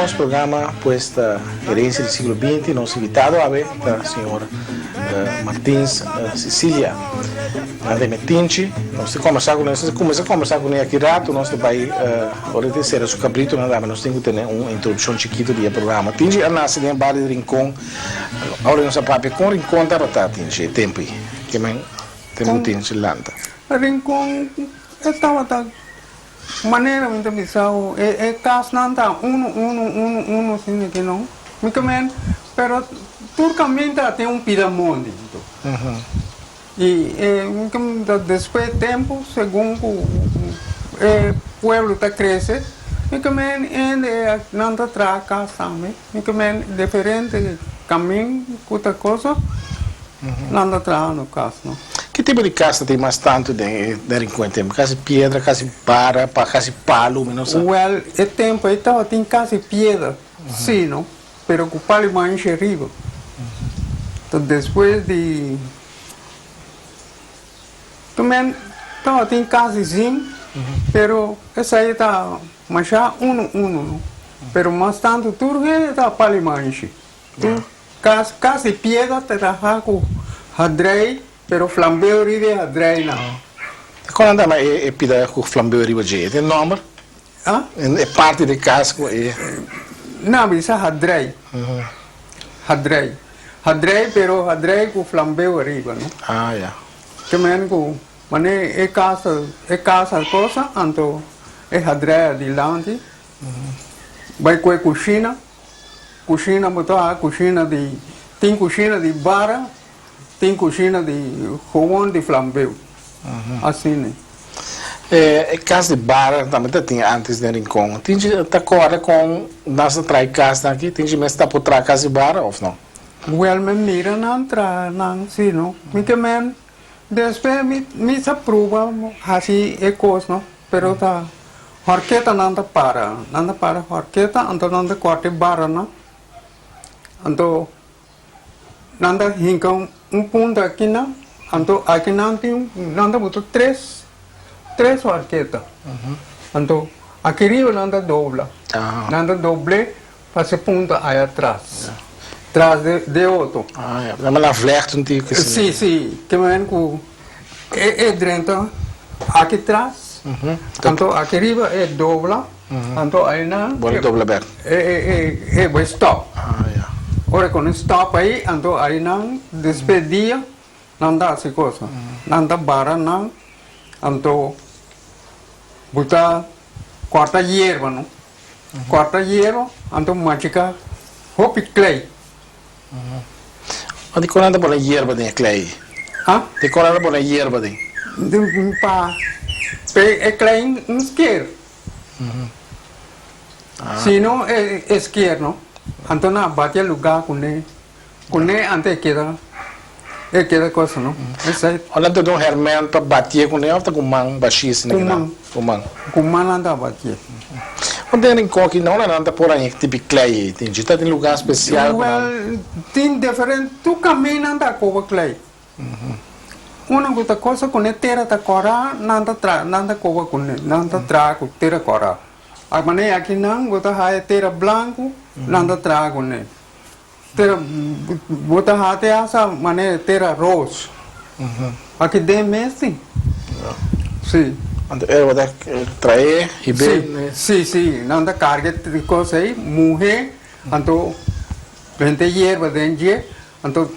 Nos programa pues ta Herencia di Siglo Binti. Nos invitado awe ta señor Martins Cecilia. Nan ta Metinchi. Nos ta combersa cu nos ta cuminsa combersa cu ne aki rato. Nos ta bay ora e ta cera su cabritonan tambe nos tin cu tene un introduccion chikito di e programa. Tinchi a nace den e bario di Rincon. Ora nos a papia con Rincon tabata Tinchi e tempo ey? Kimen tempo cu Tinchi lanta? Rincon e tabata Manera mi ta bisa bo, e e kasnan ta unu unu unu unu asina ki no. Mi ta men, pero tur kaminda tin un pida mondi anto. I e mi ta men despues tempu segun ku e pueblo ta krese, mi ta men hende nan ta traha kas tambe. Mi ta men diferente kamin ku ta kosa. Nan ta traha no kas no. Ki tipo di kas ta tin mas tantu den e den Rincon tempu? Kas di piedra, kas di bara, pa kas di palu, mi no sa. Wèl, e tempu ei tabatin kas di piedra, si no, pero ku palu manshi riba. Ta despues di Tumen tabatin kas di zin, pero esei ta masha unu unu no. Pero mas tantu tur hende ta palu manshi. Tur Cas cas di piedra ta traha cu hadrei pero flambeu riba e hadreinan. Con nan ta e e pida cu flambeu riba dje? E tin nomber? Ah? E parti di cas cu e. Nan bisa hadrei. Hadrei. Hadrei pero hadrei cu flambeu ariba no. Ah ya. Ke men cu mane e cas e cas a cosa anto e hadrei adilanti bay cu e cushina. Kushina bo ta kushina di tin kushina di bara tin kushina di gewoon di flambeu asina. E kas di bara tambe ta tin antes den Rincon. Tin dje ta kòrda kon nan sa traha e kasnan aki? Tin dje mes ta por traha kas di bara òf no? Wèl mi mira nan traha nan si no. Mi ke men Despues mi mi sa pruba hasi e kos no, pero ta horketa nan ta para, nan ta para horketa anto nan ta kòrta e baranan, anto nan ta hinka un punta akinan, anto akinan tin nan ta buta tres tres horketa, anto aki riba nan ta dobla, nan ta dobl'é Pasa e punta aya tras. Tras de otro. Ah ya. Nan a vlecht un tiki asina. Si, si. Te men ku e e drenta aki tras. Anto aki riba e dobla. Anto ayna. Bo a dobla bek. E e e e bo stop. Ah ya. Ora ku nan stop ayi anto aynan despues dia nan ta hasi cosa. Nan ta bara nan anto bo ta korta yerba no. Corta hierro, anto machica hopi klei. Ma di con nan ta pone yerba den e klei? Ha? Di con nan ta pone yerba den? Pa e klei no sker. Si no e sker no, anto nan a bati e lugar cune, cune anto e keda, e keda cosa no. Esei. Ora nan ta dun herment pa batié cune of ta cu man bashí asina Cu man. Cu man. Cu man nan ta batié. Un den rincon aki no nan ta por haña tipi klei ei tin dje ta tin lugar special cu nan. Well, tin diferente, tur caminda nan ta coba klei. Una cu ta cosa cune tera ta cora nan ta tra nan ta coba cune nan ta traha cu tera cora. A manera aki nan bo ta haya tera blanco nan ta traha cune. Tera bo ta haya te hasta manera tera roos. Aki den mes tin. Si. Anto e bo ta trae y bende. Si, si, nan ta carga e cos ey muhe anto bente yerba den dje anto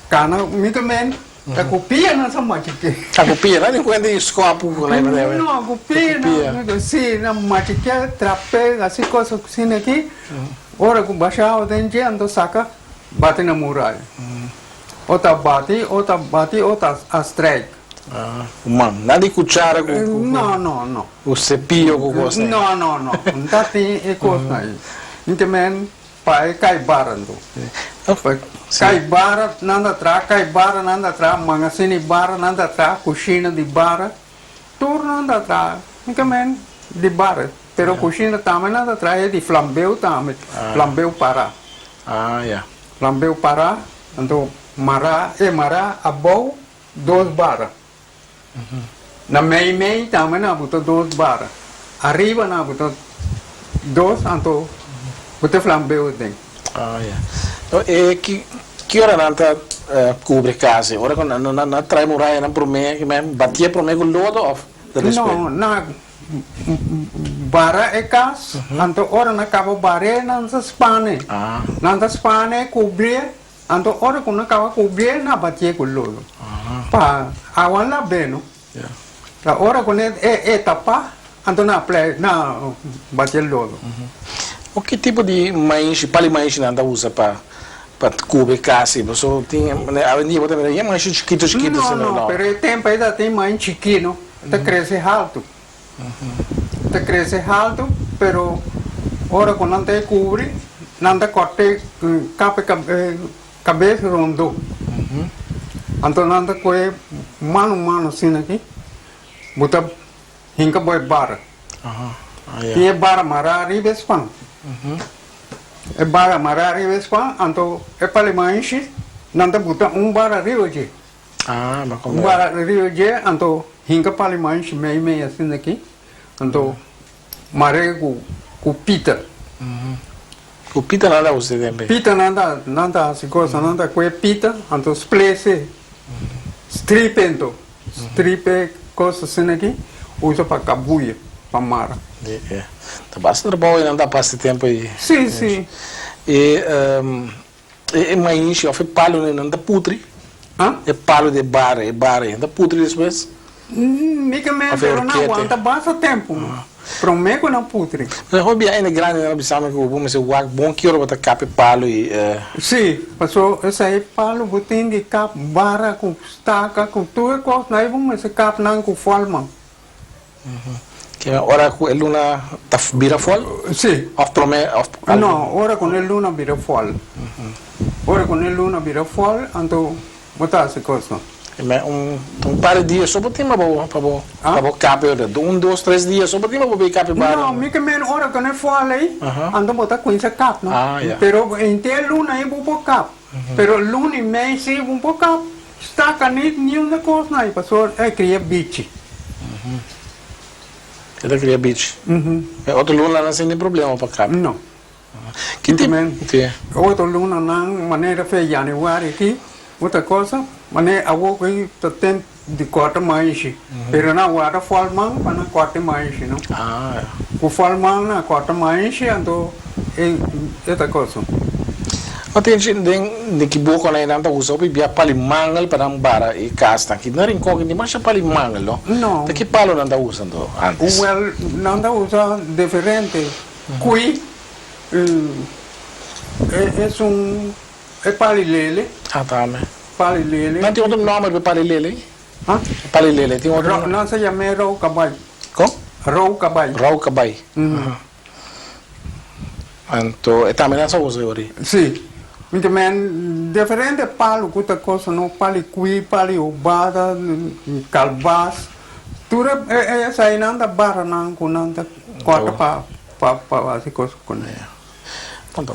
Cana mi ta men ta cu pia nan sa machique. Ta cu pia, nan di cuenta di scop cu nan e. No, cu pia nan, si, nan machique, trape, haci cos asina aki, ora cu basha awa den dje anto saca bati na muraya. O ta bati, o ta bati, o ta a strijk. Cu man, nan di cuchara cu. No, no, no. Cu cepillo cu cos nan. No, no, no, no ta tin e cos nan ayi. Mi ta men. Pa e kai bara anto. Pa e kai bara nan ta traha, kai bara nan ta traha, mangasina di bara nan ta traha, kushina di bara, tur nan ta traha. Mi ta men di bara, pero kushina tambe nan ta traha e di flambeu tambe, flambeu para. Flambeu para, anto mara, e mara abou dos bara. Na mei mei tambe nan a buta dos bara. Ariba nan a buta dos anto. Bo ta flambeu aden. Ah ya. No e ki ki ora nan ta kubri kas e? Ora ku nan nan trae murayanan promé ki men batié promé ku lodo òf ta despues? No, nan bara e kas, anto ora nan kaba bar'é nan ta span'é. Nan ta span'é, kubrié, anto ora ku nan kaba kubrié nan batié ku lodo. Pa awa lab'é no. Ta ora ku nan e tapá, anto nan a nan bati e lodo. O ki tipo di maishi, pali maishi nan ta usa pa pa kubri kas? Pasobra tin awendia bo ta mira yen maishi chikitu chikitu asina. No, no, pero e tempu ei ta tin maishi chikí no, ta krese haltu. Ta krese haltu, pero ora ku nan ta e kubri, nan ta kòrta e kap e Kabes rondó. Anto nan ta kohe mano mano asina aki, bo ta hinka bo e bara. Tin e bara mará riba e span. E bara mará riba e span, anto e palimanshi nan ta buta un bara riba dje. Un bara riba dje, anto hinka palimanshi mei mei asina aki, anto mar'é ku pita. Ku pita nan ta usa tempe? Pita nan ta nan ta hasi cosa, nan ta kue pita, anto splese, stripe anto, stripe cos asina aki, usa pa kabuya, pa mara. Di e. Ta basta trabou ei nan ta pasa tempo ei. Si, si. E e maishi of e palo nan ta putri? Ah? E palo di e bara, e bara ei, ta putri despues? Mi ke men pero nan wanta basta tempu prome ku nan putri. Pero hopi bia hende grandi nan a bisa mi ku bo mester wak bon ki ora bo ta kap e palu i. Si, paso esei palu bo tin di kap bara ku staka ku tur e kos nan bo mester kap nan ku fòlman. Ke ora ku e luna ta bira fòl? Si. Òf prome òf. No, ora ku e luna bira fòl. Ora ku e luna bira fòl anto Bo ta hasi kos no. Me un un par di dia so bo tin pa bo pa bo pa bo kape ora. Un dos tres dia so bo tin pa bo bay kape bar. No, mi ke men ora ku no e fòl ei, anto bo ta kuinsa kap no. Pero henter luna ei bo por kap. Pero luna i mei si bo por kap. Staka ni niun de kos no ei pasobra e kria bichi. E ta kria bichi. E otro lunanan sin tin problema pa kap. No. Ki tipo di. Otro lunanan manera fe januari aki otra cosa manera awor ki ta ten di corta maishi pero nan warda folman pa nan corta e maishi no cu folman nan corta maishi anto e otra cosa. No tin chi den di ki boconan ei nan ta usa hopi bia pali mangel pa nan bara e casnan aki na Rincon aki tin masha pali mangel no No. Ta ki palo nan ta usa anto antes? Well nan ta usa diferente. Kui es un e palilele. Ah tambe. Palilele. Nan tin otro nomber pa e palilele? Ha? Palilele tin otro nomber? Nan sa yam'é rou kabai. Kon? Rou kabai. Rou kabai. Anto e tambe nan sa usa ori? Si. Mi ta men diferente palu ku ta kosa no, pali kui, pali obada, kalbas. Tur e esainan ta baranan ku nan ta kòrta pa pa hasi kos kuné.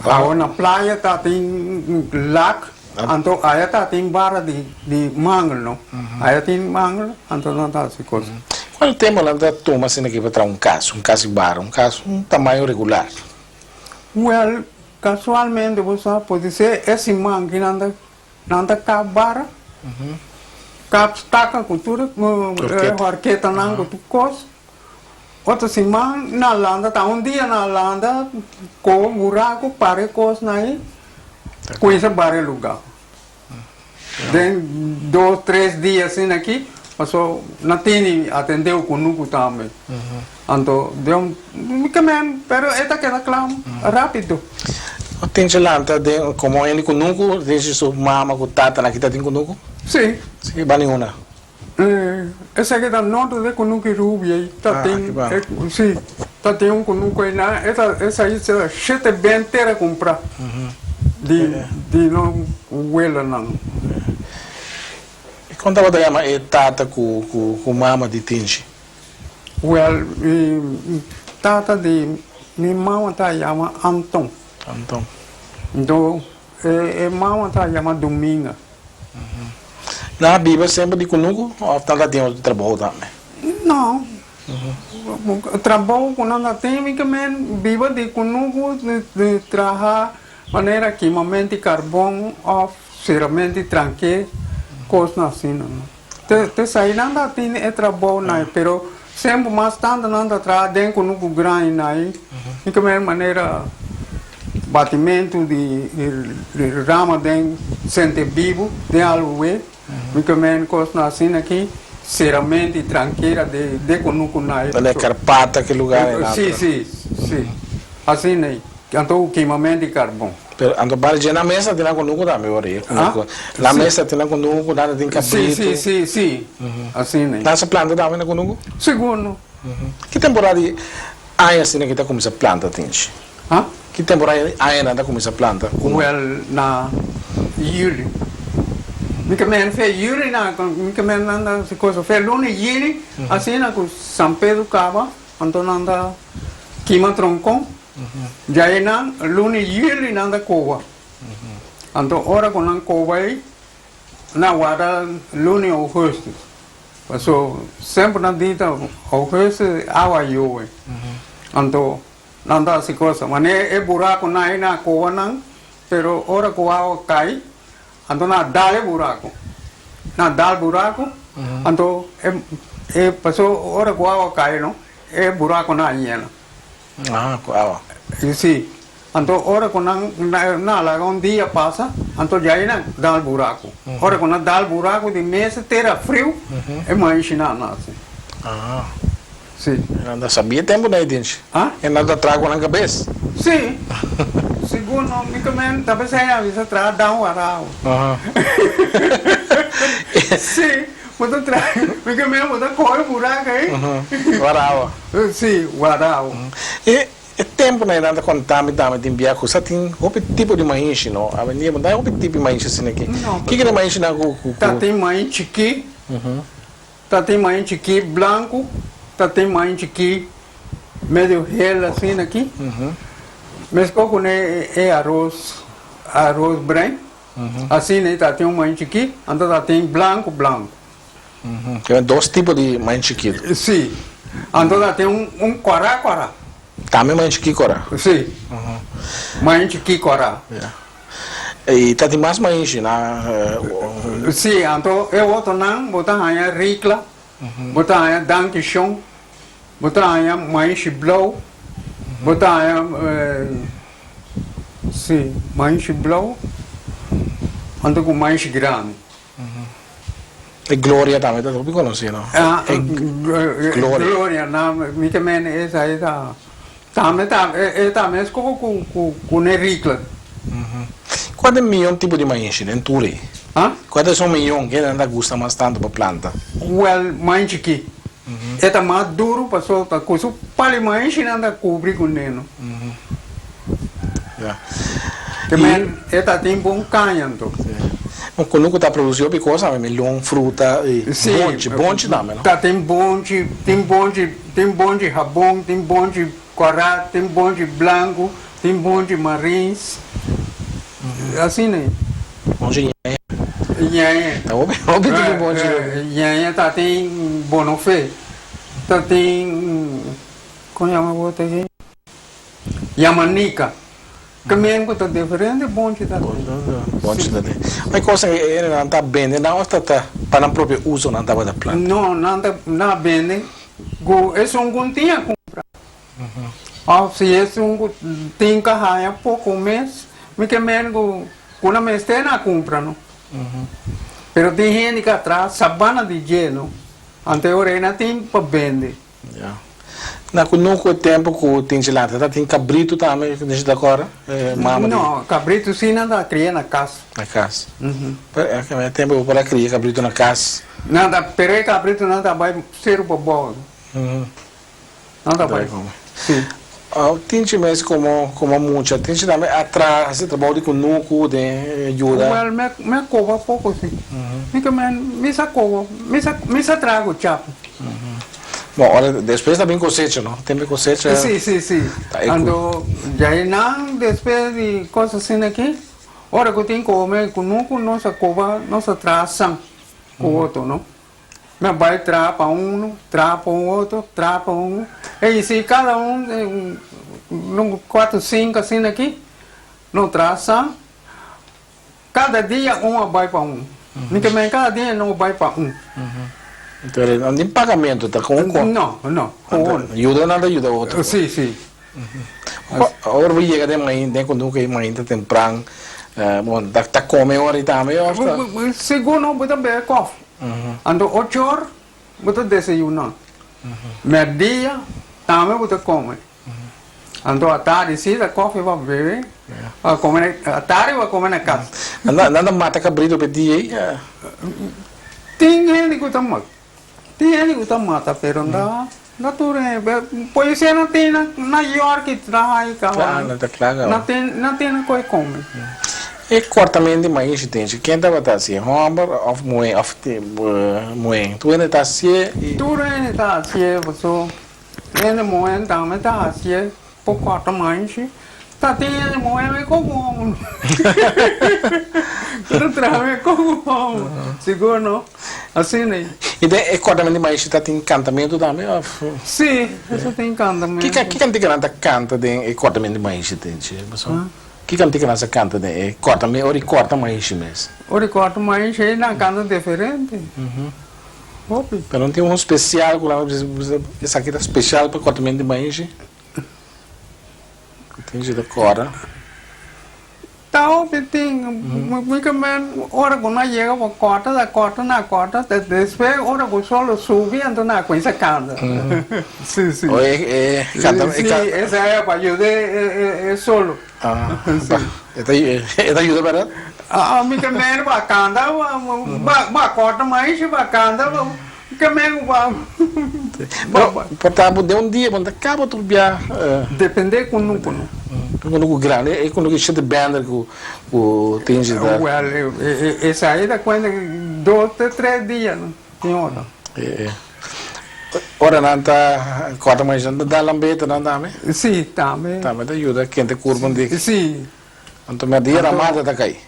Awo na playa ta tin lak, anto aya ta tin bara di di mangel no. Aya tin mangel, anto nan ta hasi kos. Kuantu tempu nan ta tuma asina aki pa traha un kas, un kas di bara, un kas un tamaño regular? Wèl, kasualmente bo sa, podisé e siman ki nan ta Nan ta kap bara, kap staka ku tur e horketanan ku tur kos. Otro siman nan lanta, ta un dia nan lanta koba buraku, para e kosnan ei, kuminsa bara e luga. Den dos, tres dia asina aki, paso nan tene atendeu kunuku tambe. Anto den un ke men, pero e ta keda kla rapido. O tin cu lanta den como hende cunucu, tin si su mama cu tata na kita tin cunucu? Si. Si, ba ninguna. Esaki ta norte de cunucu rubia y ta tin, si, ta tin un cunucu eynan, e ta esaki ta shete bente era cumpra di di no welanan. Y con tabata yama e tata cu cu mama di Tinchi? Wel, mi tata di mi mama ta yama Anton. Anton. Anto e mama ta yama Dominga. Nan a biba semper di kunuku of nan ta tin otro trabou tambe? No. Trabou ku nan ta tin mi ke men biba di kunuku di traha manera kimamento di karbon òf seramento di tranke kosnan asina no. Te esei nan ta tin e trabou nan pero semper mas tantu nan ta traha den kunuku grandi nan mi ke men manera batimentu di rama den sente bibu den alwe. Mi ke men kosnan asina aki, seramente i trankila de de kunuku na e. Dale Karpata ki lugar e nan Si, si, si. Asina ei. Anto ku kimamento di karbon. Pero anto bal dje nan mesa tin nan kunuku tambe ora ei. Ah? Nan mesa tin nan kunuku, nan ta tin kabritu. Si, si, si, si. Asina ei. Nan sa planta tambe na kunuku? Sigur no. Ki temporada di aña asina ki ta kuminsa planta tinchi? Ha? Ki temporada di aña nan ta kuminsá planta ku? Wèl, na yüli. Mi ke men fe yüli na, mi ke men nan ta hasi kosa. Fe luna yüli, asina ku San Pedro kaba, anto nan ta kima tronkon. Djae nan, luna yüli nan ta koba. Anto ora ku nan koba ei, nan warda luna ougùstus. Paso semper nan di ta ougùstus awa yobe. Anto Nan ta hasi cosa. Manera e buraconan ei na coba nan, pero ora cu awa cay, anto nan a dal e buraco. Nan a dal buraco, anto e e paso ora cu awa cay no, e buraconan a yena. Ah, cu awa. Si. Anto ora cu nan nan a laga un dia pasa, anto djai nan dal buraco. Ora cu nan dal buraco di mesa tera friu, e maishi nan a nace. Ah. Si. E nan ta sabia tempu na e dinshi. Ah? E nan ta traha ku nan kabes. Si. Sigur no, mi ta men ta pensá e avisa traha dan warao. Si, bo ta traha, mi ta men bo ta kohe buraku ei. Warao. Si, warao. E e tempu na e nan ta konta mi tambe tin bia ku sa tin hopi tipo di maishi no. Awendia bo no ta hopi tipo di maishi asina aki. No. Kiko ta e maishinan ku ku. Ta tin mai chikí. Ta tin mai chikí blanku, ta tin mai chikí medio hel asina aki. Meskos ku ne e aros, aros bruin, asina ta tin un mai chikí, anto ta tin blanku blanku. Tin dos tipo di mai chikí. Si, anto ta tin un kòrá kòrá. Tambe mai chikí kòrá? Si, mai chikí kòrá. I ta tin mas maishi na. Sí, anto e otronan bo ta haña rikla, bo ta haña dankishon, bo ta haña maishi blou, bo ta haña sí, maishi blou anto ku maishi grandi. E gloria tambe ta hopi konosí, no? E gloria. Gloria, na mi ta mene esei ta. Tambe ta e ta mes ku ku ku ne rikla. Kua ta e mion tipo di mainshi den tur ei? Ha? Kua ta esun mion kende nan ta gusta mas tantu pa planta? Wèl, mainshi ki. E ta mas duru paso ta ku su pali mainshi nan ta kubri ku neno. Ya. Te men e ta tin bon kaña anto. Un kunuku ta produsi hopi kos tambe, melon, fruta i bonchi. Bonchi tambe no? Ta tin bonchi, tin bonchi, tin bonchi habon, tin bonchi kòrá, tin bonchi blanku, tin bonchi marins. Asina ei. Bonchi ñaña. Ñaña. Ta hopi, hopi tipo bonchi. Ñaña ta tin bonofé, ta tin, kon yama bo ta aki? Yamanica. Kamen ku ta diferente bonchi ta tin. Bonchi ta tin. Ma e kosnan e hendenan ta bende nan òf ta ta pa nan propio uso nan tabata planta? No, nan ta nan a bende ku esun ku tin a kumpra. Òf si esun ku tin ka haña poko mes, mi ke men ku ku nan mester nan a kumpra no. Pero tin hende ku a traha sabana di dje no. Anto e ora ei nan tin pa bende. Ya. Na ku no ku e tempu ku tin chilanta ta tin kabritu tambe ku tin ta kòrda? E mama di. No, kabritu si nan ta kria na kas. Na kas. Pero e tempu bo por a kria kabritu na kas. Nan ta, pero e kabritu nan ta bai seru pa bou. Nan ta bai. Si. Tin chi mes komo komo mucha, tin chi tambe a traha hasi trabou di kunuku den yuda. Wèl mi mi a koba poko si. Mi ke men mi sa koba, mi sa mi sa traha ku chapo. Bon, ora despues ta bin kosecha no? Tempu di kosecha. Si si si. Anto djai nan despues di kos asina aki, ora ku tin kome kunuku nos a koba nos a traha san ku otro no. Mi a bai traha pa unu, traha pa un otro, traha pa un. Ei si kada un, un kuater, sinku asina aki, no traha sa. Kada dia un a bai pa un. Mi ta meen kada dia no bai pa un. Pero no tin pagamento, ta con un. No, no, con un. Yuda nan ta yuda otro. Si, si. Ora bo yega den mainta, den kunuku ei mainta tempran, bon, ta come ora ei tambe of ta? Segun no bo ta bebe kofi. Anto ocho or bo ta desayuna. Merdia tambe bo ta come. Anto atardi si ta kofi pa bebe, pa come, atardi pa come na kas. Nan ta mata kabrito pe dia ei? Tin hende ku ta mata, tin hende ku ta mata pero no ta tur hende. Por esei nan tin na York i traha i kaba. Nan tin nan tin ku e come. E kortament di maishi tin shi ken tabata hasié, hòmber òf muhé òf muhé? Tur hende ta hasié i. Tur hende ta hasié pasobra Hende muhé tambe ta hasié por kòrta manchi. Ta tin hende muhé mi koku homo. Ku ta traha mi koku homo. Sigur no. Asina ei. I den e kòrtamentu di maishi ta tin kantamentu tambe òf? Sí, eso tin kantamentu. Ki kantikanan ta kanta den e kòrtamentu di maishi Tenchi? Ki kantikanan sa kanta den e kòrtamentu ora di kòrta maishi mes? Ora di kòrta maishi ei nan kanta diferente. Hopi. Pero no tin un special cu nan ta bisa esaki ta special pa cortamento di maishi? Tin si ta corda. Ta hopi tin. Mi ke men ora cu nan yega pa corta ta corta nan corta despues ora cu sol a subi anto nan a cuminsa canta. Si si. O e canta. Si esa e pa yuda e solo. E ta yuda berdad? Mi ke men ba kanta, ba korta maishi, ba kanta, ke men ba. Pero por ta bo den un dia bo no ta kaba tur bia. Depende kunuku no. Kunuku grandi, e kunuku shete bender ku tin shi ta. Well, esei ta kuenta dos te tres dia no tin ora. Ora nan ta korta maishi nan ta da lambeta nan tambe? Si, tambe. Tambe ta yuda kende kurpa un dik. Si. Anto merdia ramada ta kai.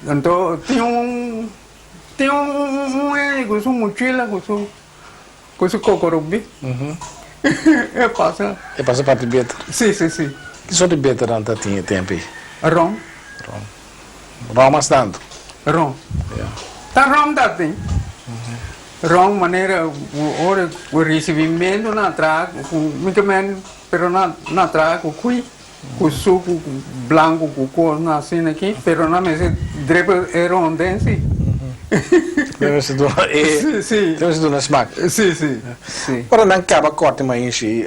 Anto tin un tin un hende ku su mochila ku su ku su kokorobi e pasa. E pasa parti beter. Si si si. Ki sort di beter nan ta tin e tempu ei? Ron. Ron. Ron mas tantu. Ron. Ya. Ta ron ta tin. Ron manera ora ku risibimentu nan a traha ku mi ta men pero nan a traha ku kui. Ku suku blanku ku kosnan asina aki, pero nan mester drepa e ron den si. Nan mester duna e, Si. nan mester duna smak. Si, si, si. Ora nan kaba kòrta maishi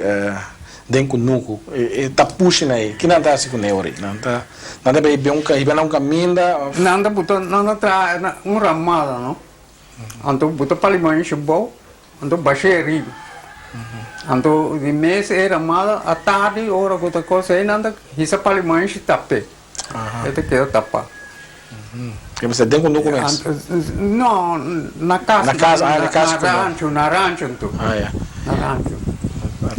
den kunuku, e tapushi nan ei, ki nan ta hasi ku nan ora ei? Nan ta, nan ta bai hiba un, hiba nan un kaminda òf? Nan ta buta, nan ta traha un ramada no, anto buta pali maishi bou. Anto bash'é riba. Anto di mes e ramada a tardi ora ku ta kos ei nan ta hisa pali manshi tap'é. E ta keda tapá. E mester den kunuku mes? No, na kas. Na kas, ah na kas. Na rancho, na rancho anto. Ah ya. Na rancho.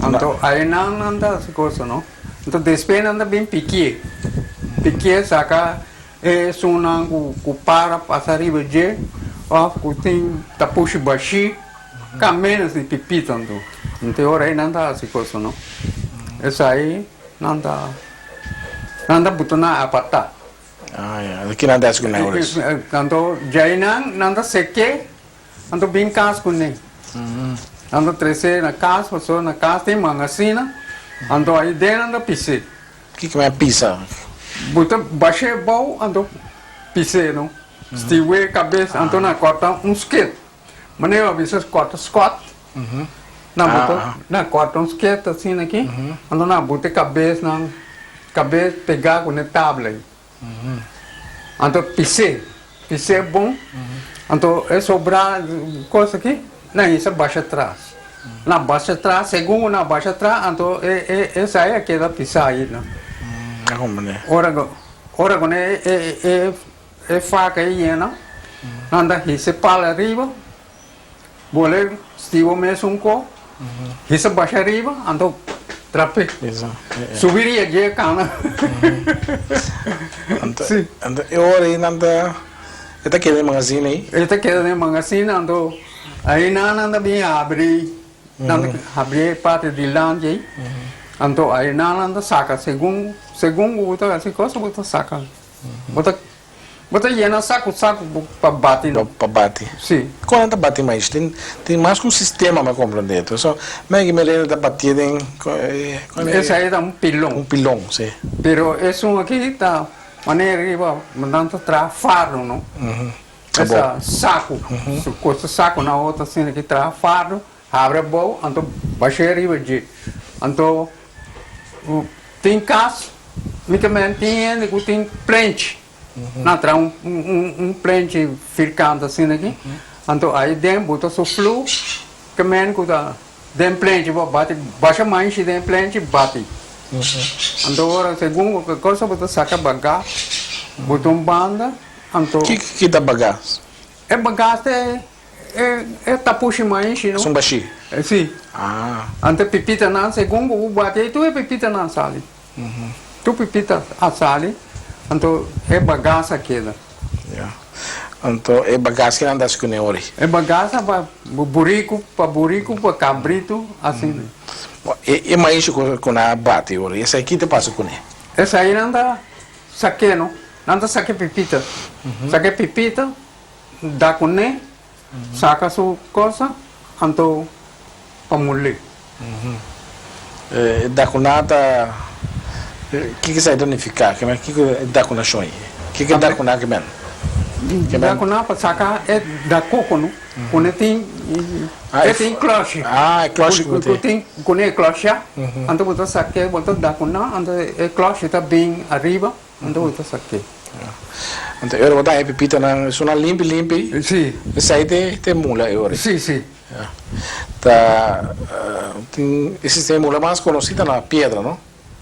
Anto einan nan ta hasi kosa no. Anto despues nan ta bin pikié. Pikié saka E esunnan ku para pasa riba dje òf ku tin ta pushi bashí ka ménos di pipita anto. Anto e ora ei nan ta hasi kosa no. Esei nan ta nan ta buta nan apartá. Ah ya, ki nan ta hasi ku nan ora es? Anto djei nan nan ta sek'é anto bin kas kuné. Nan ta tres'é na kas pasobra na kas tin mangasina anto ai den nan ta pis'é. Kiko mi a pisa? Bo ta bash'é bou anto pis'é no. Stiw'é kabes anto nan kòrta un sket. Manera bo a bisa kòrta skòt, nan bo ta nan kòrta un sket asina aki, anto nan buta e kabesnan, kabes pegá ku ne tabla ei. Anto pis'é, pis'é bon, anto e sobrá kos aki nan hisa basha tras. Nan basha tras, segun ku nan basha tras anto e e esei a keda pisá ainda. Na komprendé. Ora ku ora ku e e e e faka ei yena, nan ta hisa e pala ariba, bole stibo mesun ko, hisa basha ariba, anto trap'é. Subi ria dje kana. Anto Si. anto e ora ei nan ta e ta keda den magazin ei? E ta keda den magazin anto. Aí nan nan ta bin habri, nan ta habri e parti dilanti ei. Anto aí nan nan ta saka segun segun ku bo ta hasi cosa bo ta saka. Bo ta bo ta yena saku saku pa bati no. Pa bati. Si. Kon nan ta bati mais? Tin tin mas ku un sistema mi a komprende. So Maggie Melena ta batié den Esei ta un pilon. Un pilon, si. Pero esun aki ta manera riba nan ta traha fardo no. Esa saku, su kosa saku na otro asina ki traha fardo, habri abou anto bash'é riba dje. Anto tin kas mi ta mira tin hende ku tin plenchi, nan traha un un plenchi firkant asina aki, anto ai den bo ta su flu ke men ku ta den plenchi bo a bati basha manshi den plenchi bati. Anto ora segun ku kosa bo ta saka baga bo ta un banda. Anto. Kiko ki ta bagas? E bagas ta e e tapushi maishi no. Esun bashí? Si. Ah. Anto e pipitanan segun ku bo bati ei tur e pipitanan sali. Tur pipita a sali anto e bagas a keda. Ya. Anto e bagas kinan ta hasi kuné ori? E bagas a pa buriku, pa buriku, pa kabritu, asina. Bo e e maishi ku ku nan a bati ori esei ki ta pasa kuné? Eseinan ta Saké no. Nan ta sake pipita. Sake pipita, da kuné, saka su kosa, anto pa mulé. E dakuná ta, kiko esei ta nifiká? Kiko e dakunashon ei? Kiko e dakuná ke men? Dakuná pa saka e da koko no. Kuné tin e tin klòshi. Ah, e klòshi ku tin. Ku tin kuné e klòshi anto bo ta sak'é, bo ta da ku nan, anto e klòshi ta bin ariba, anto bo ta sak'é. Anto e ora bo ta haña pipitanan, esunnan limpi limpi. Si. Esei te te mula e ora. Si, si. Ta tin e sistema di mula mas konosí ta na piedra, no?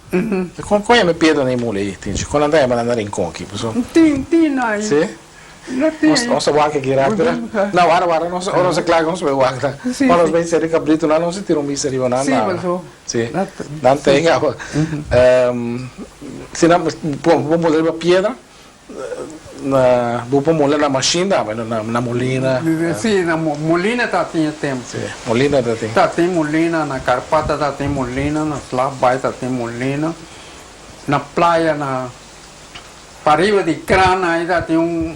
Kon kon yama e piedra na e mula ei, Tinchi? Kon nan ta yama nan na Rincon aki? Pasobra. Tin, tin ai. Si? Nos ta wak aki rápido. No, wara, wara. Nos, ora nos a kla nos bai wak nan. Ora nos bai seri kabritonan, nos a tira un bista riba nan. Sí, paso. Sí. Nan ta en awa. Si nan, bo por mula riba piedra, na, bo por mula na mashin tambe, no, na molina. Sí, na molina ta tin e tempu. Sí, molina ta tin. Ta tin molina, na Karpata ta tin molina, na Slagbaai ta tin molina, na playa na. Pariba di krana ai ta tin un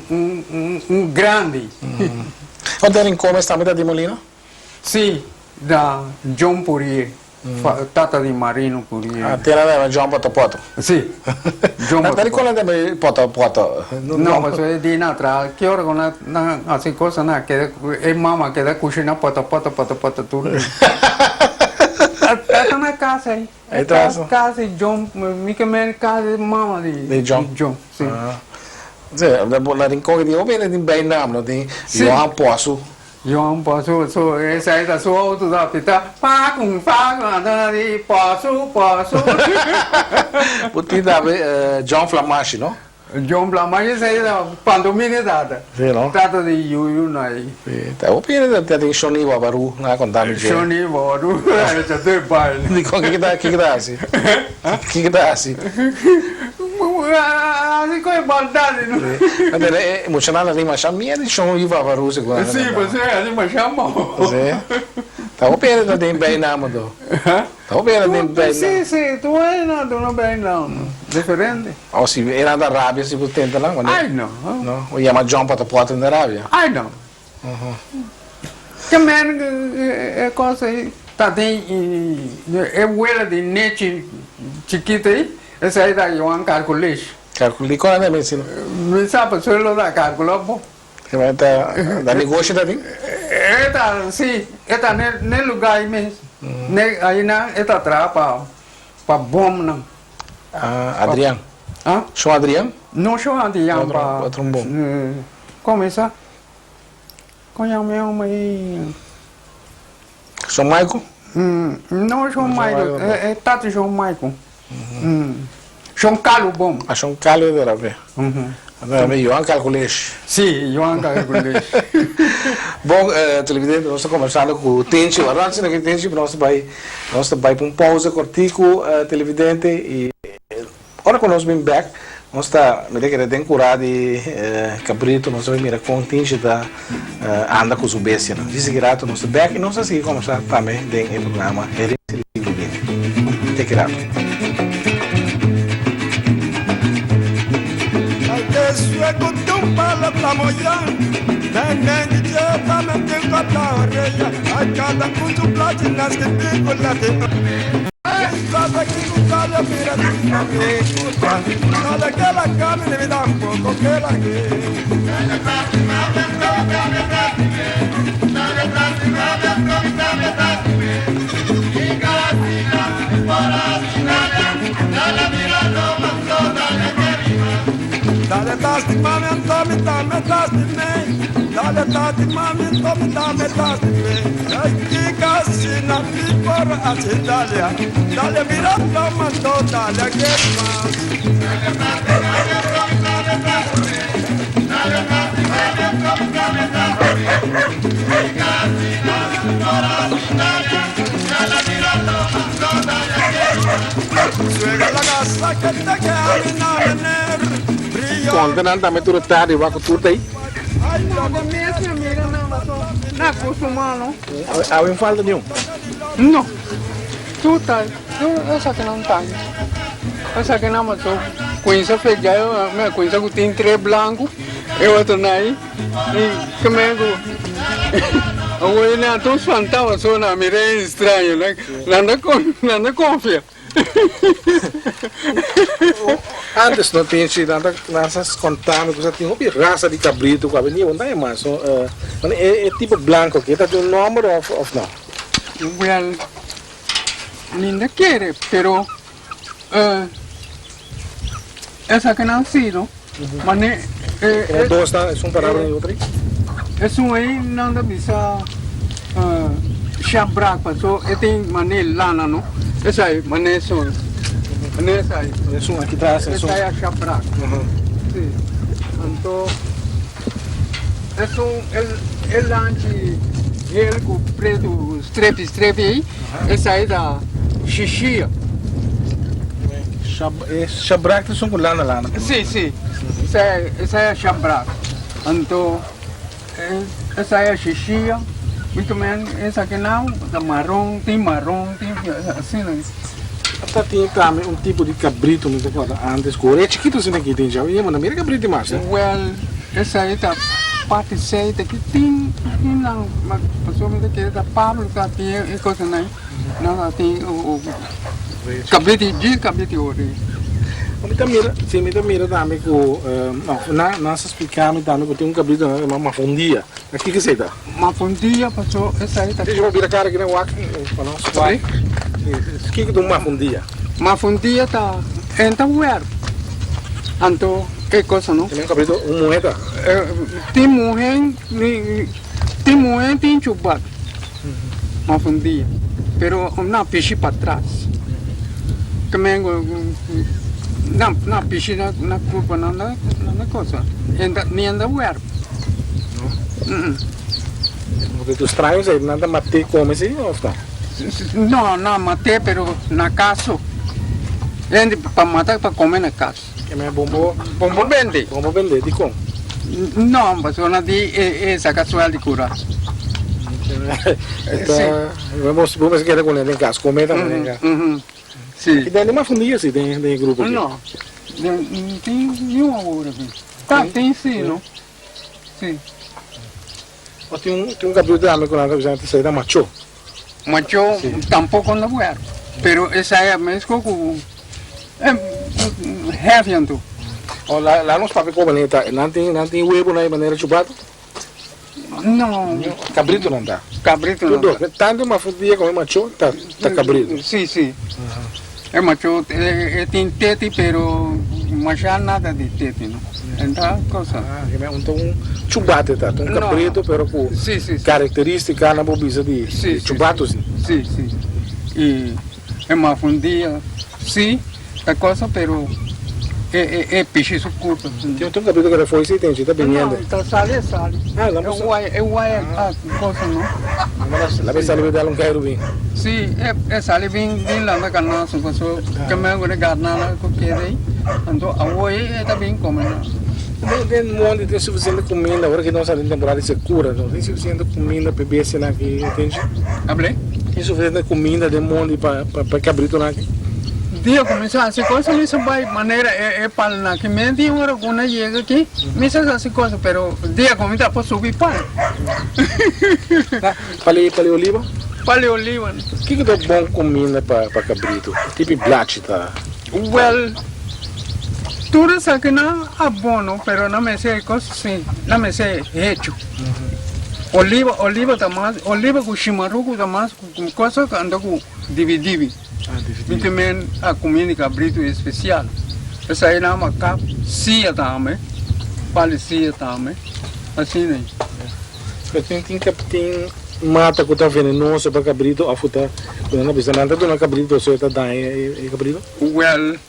un un grandi. Unda Rincon mes tambe ta di Molina? Si, da John Pourier, tata di Marino Pourier. Ah, tera ta yama John Potopoto. Si, John Potopoto. Na Rincon nan ta yama Potopoto. No, pasobra e di nan atrás, ki ora ku nan nan hasi cosa nan a keda, e mama a keda kushina Potopoto, Potopoto tur dia. Ta na casa ai. E ta casa di John, mi ke men casa di mama di John. John, si. Si, na Rincon di hopi hende tin bijnaam, no tin Johan Poasu. Johan Poasu, so esei ta su auto ta pita pakun pakun, anto nan di Poasu Poasu. Bo tin tambe John Flamashi, no? John Blamashi esei ta pantomina e tata. Sí, no? Tata di Yuyu no ei. Sí, ta hopi hende ta tin Shoni Wabaru, nan a konta mi dje. Shoni Wabaru, a echa tur baile. Dikon? Kiko ta, kiko ta hasi? Kiko ta hasi? Hasi ku e baldadi no. Sí, nan tene e muchanan ta tin masha miedu di Shoni Wabaru segun nan. Sí, pasobra e hasi masha mau. Sí, ta hopi hende ta tin bijnaam anto. Ta hopi hende ta tin bijnaam. Sí, sí, tur hende nan duna bijnaam diferente. O si e nan ta rabia si bo tenta nan wanneer. Ai no. No, bo yama John Potopot en ta rabia. Ai no. Ke men e kos ei ta den e wela di nechi chikito ei, esei ta Johan Carculish. Carculish, di kon nan ta mensina? Mi sa pasobra lo ta carcula bo. Ke men ta da negoshi ta tin? E ta si, e ta ne luga ei mes. Ne ainan e ta traha pa pa bomnan. Ah, Adrian. Ah? Shon Adrian? No Shon Adrian pa. Otro un bon. Como esa? Con yama e homber ei? Shon Michael? No Shon Michael, e tata Shon Michael. Shon Carlo bon. Ah, Shon Carlo e ta be. Johan Calculesh. Si, Johan Calculesh. Bon, televidente, nos ta conversando cu Tenchi. Ora nos tin Tenchi, nos ta bay, nos ta bay pa un pausa cortico, televidente, y ora cu nos bin bek, Nos ta, mi ta kere den kurá di kabritu, nos ta bai mira kon Tinchi ta anda ku su bestianan. Djis aki ratu nos ta bèk i nos ta sigui kòmbersá tambe den e programa Herensia di Siglo Binti. Te ki ratu. Konta nan tambe tur e tardi wak ku tur ta ei. Awe no falta niun. No. Tur ta tur esakinan ta esakinan paso cuinsa fecha mi a cuinsa cu tin tres blanco e otro nan ahi y kimen cu awor nan tur spanta paso nan mira e extraño nan nan ta confia. Antes no tin si nan ta nan sa conta mi cu sa tin hopi raza di cabrito cu a bini bo ta mas no e tipo blanco aki ta tin un nomber of no? Well, mi no kere, pero esakinan si no, mane E dos ta, esun parabra y otro? Esun ei nan ta bisa shabrak paso e tin mane lana no, esai mane esun, mane esai. Esun aki tras, esun. Esai a shabrak, si. Anto esun e lanchi hel ku pretu strepi strepi ei, esai ta shishia. E shabrak ta esun ku lana lana. Si, si. Esai a shabrak. Anto esai a shishia. Mi ta men esakinan ta maron, tin maron, tin asina. Ta tin tambe un tipo di cabrito mi ta corda antes cu ora e chikito asina aki tin djawe yema na mira cabrito mas eh. Well esai ta parti seite ki tin tin nan pasobra mi ta kere ta Pablo ta tin e cosanan nan ta tin cabrito djis cabrito ori. Mi ta mira si mi ta mira tambe cu no nan nan sa splica mi tambe cu tin un cabrito nan ta yama mafondia na kiko esei ta? Mafundia paso esai ta. Dice bo bira cara aki na wak pa nos wak. Kiko ta un mafundia? Mafundia ta enta werp. Anto e cosa no. Tin un cabrito un muhe ta? Tin muhe tin muhe tin chubat. Mafundia pero na pishi patras. Kmengo na pishi na curpa na cosa ni enta werp. Porque tu straños ahí nan ta maté come sí of no? No, no maté pero na caso. Hende pa mata pa come na cas. Ke men bombo Bombo bende. Bombo bende dikon? No, pasobra nan di e e saca suel di cura. Esta bo bo mester keda cune den cas, come tambe den cas. Si. Aki den mas fundia si den den e grupo aki? No, den tin niun awor aki. Ta tin si no. Si. O tin un tin un cabrito tambe cu nan ta bisa nan ta esey ta macho. Macho tampoco no guer pero esey a mesco cu heavy anto. O la la nos papia como nan ta nan tin nan tin huevo na e manera chubato? No. Cabrito nan ta. Cabrito nan ta. Tanto mafundia como e macho ta ta cabrito. Si si. E macho e tin teti pero masha nada di teti no. Enta cosa. Ah, ke men un ta un chubate ta, ta un cabrito pero cu Si si. caracteristica nan por bisa di chubato si. Si si. Y e mafundia si ta cosa pero. e e pishi su kurpa. Tin un kabrito ku ta fo'i si tenchi ta biniendo. No, ta sali e sali. Ah, la E waya e waya a cosa no. La be sali be dal un kairu bin. Si, e e sali bin bin landa kanasu paso keme ku e garnada ku keda ei anto awo ei e ta bin kome nan. Den den mondi tin sufisiente kuminda ora ki nos ta den temporada di sekura no tin sufisiente kuminda pa e bestianan aki tenchi? Able? Tin sufisiente kuminda den mondi pa pa e kabritonan aki? Dia kuminsá hasi kosa mi sa bai manera e e palnan aki menti ora ku nan yega aki mi sa hasi kosa pero dia ku mi ta por subi pal. Pali pali oliva? Pali oliva. Kiko ta bon kuminda pa pa kabrito? Ki tipi blachi ta? Well, tur esakinan a bono pero nan mester kos si nan mester hecho. Oliva oliva ta mas oliva ku shimaruku ta mas ku kosa ku anda ku dibi dibi. Mi ta men a kuminda di kabritu espesial. Esei nan a kap sia tambe, pali sia tambe, asina ei. Pero tin tin tin mata ku ta venenoso pa kabritu òf ku ta ku nan ta bisa nan ta duna kabritu pasobra e ta daña e kabritu? Wèl,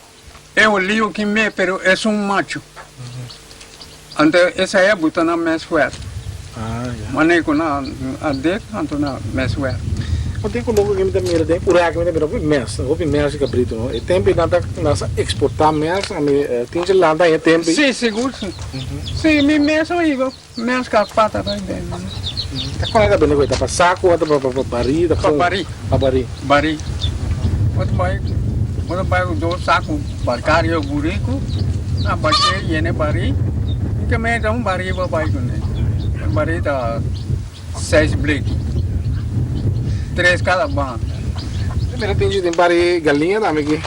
e oliu ki me pero es un machu. Anto esei a buta nan mes fuert. Manera ku nan a dek anto nan mes fuert. Un tin ku loke ku mi ta mira den Uraki mi ta mira hopi mes, hopi mes di kabritu no. E tempu nan ta nan sa eksportá mes, ami tin dje lanta e tempu. Si, sigur si. Si, mi mes a hiba. Mes ka pata ta bende. Ta kon e ta bende ku e ta pa saku o ta pa barí? Pa barí. Pa barí. Barí. Bo ta bai bo ta bai ku dos saku barkario buriku na bashé yena e barí i ke mester un barí bo bai kuné. E barí ta seis bleki, tres kada banda. Mira tin tin par di galiña tambe aki.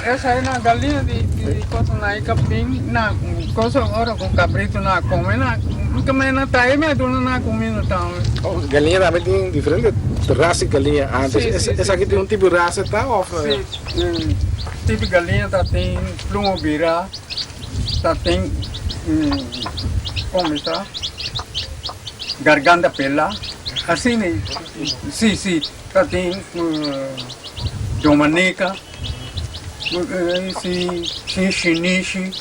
Esei na galiña di cosa na e kapin na cosa ora ku kabritu na kome na kome na trae mi a duna na kuminda tambe. Oh galiña tambe tin diferente rasa di galiña antes. Esaki tin un tipo di rasa ta of? Si, tipo di galiña ta tin pluma bira. Ta tin como ta garganta pela asina si si ta tin domanica si tin shinishi